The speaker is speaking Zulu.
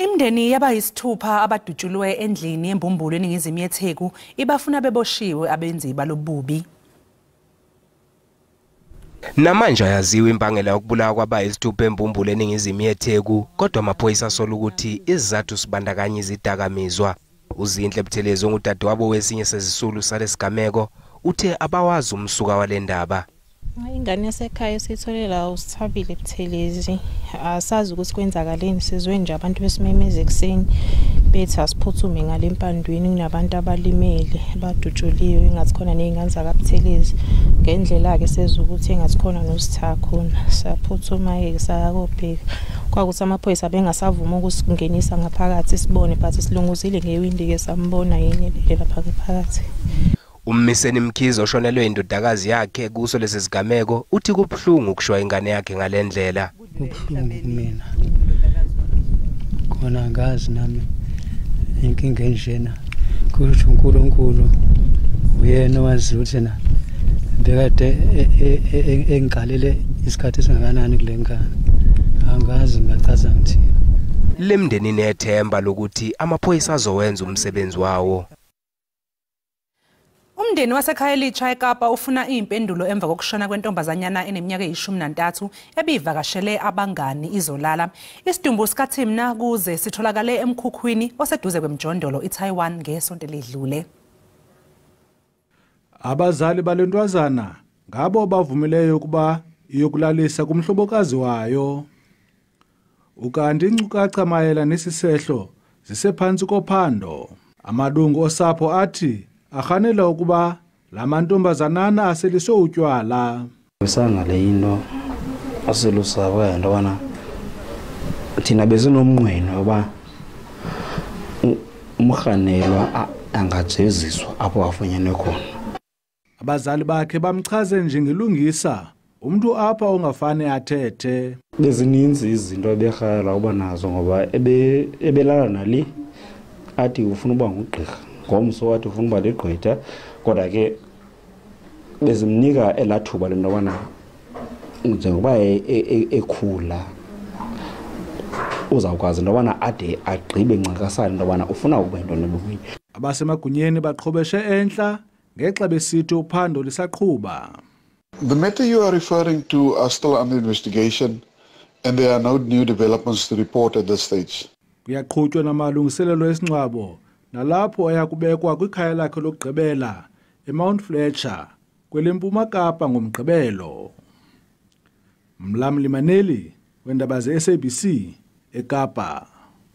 Imindeni yabayisithupha abadutshulwe endlini eMbumbulu eningizimu yeTheku ibafuna beboshiwe abenzi balobubi. Namanje ayaziwa imbangela yokubulawa kwabayisithupha eMbumbulu eningizimu yeTheku, kodwa amaphoyisa asola ukuthi isizathu sibandakanya izidakamizwa. UZinhle Buthelezi ongudadewabo wesinye sezisulu salesigameko uthe abawazi umsuka wale ndaba. Ingane yasekhaya esiyitholela la uSithabile Buthelezi, asazi ukuthi kwenzakaleni, sizwe nje abantu besimemeza ekuseni bethi asiphuthume ngale mpandwini, kunabantu abalimele badutshuliwe, engathi khona ney'ngane zakaButhelezi. Ngendlela-ke sezwe ukuthi engathi khona noSitha khona, saphuthuma-ke saya kobheka. Kwakuthi amaphoyisa bengasavuma ukusingenisa ngaphakathi sibone, but silunguzile ngewindi-ke sambona yenye le lapha ngaphakathi. Ummiseni Mkhize oshonelwe indodakazi yakhe kuso lesi sigameko uthi kubuhlungu ukushwa ingane yakhe ngalendlela. Kubuhlungu kumina. Khona angazi nami inkinga enjena. Kusho uNkulunkulu uyena owazi ukuthi na bekade engigalele isikhathi esingakanani kule ngane. Angazi ngachaza ngithini. Lemndeni nethemba lokuthi amaphoyisa azowenza umsebenzi wawo. Umndeni waseKhayelitsha eKapa ufuna impendulo emva kokushona kwentombazanyana eneminyaka eyi-13 ebivakashele abangani izolala. Isidumbu sikaThimna kuze sitholakale emkhukhwini oseduze kwemjondolo iTaiwan ngesonto elidlule. Abazali balentwazana ngabo bavumileyo ukuba iyokulalisa kumhlobokazi wayo. Ukanti inkcukacha mayela nesisehlo zisephansi kophando. Amalungu osapho athi arhanela ukuba la mantombazanana aseliswe utywala. Besangale into aselusapho into yobana thina besinomnqweno yoba umrhanelwa angajeziswa apho afunyenwe khona. Abazali bakhe bamchaze njengelungisa, umntu apha ongafane athethe. Bezininzi izinto eberhalela uba nazo ngoba ebelala nale athi ufuna uba ngugqirha, ngomso wathi ufuna uba ligqwetha, kodwa ke bezimnika elaa thuba lento yobana njengoba ekhula uzawukwazi into yobana ade agqibe ncakasana into yobana ufuna ukuba yintoni ebomini. Abasemagunyeni baqhobeshe entla ngexa besithi uphando lisaqhuba. The matter you are referring to are still under investigation and there are no new developments to report at this stage. Kuyaqhutywa namalungiselelo esingcwabo nalapho ayakubekwa kwikhaya lakhe lokugqibela eMount Fletcher kwelempuma Kapa ngoMgqibelo. Mlamli Maneli wendaba ze-SABC eKapa.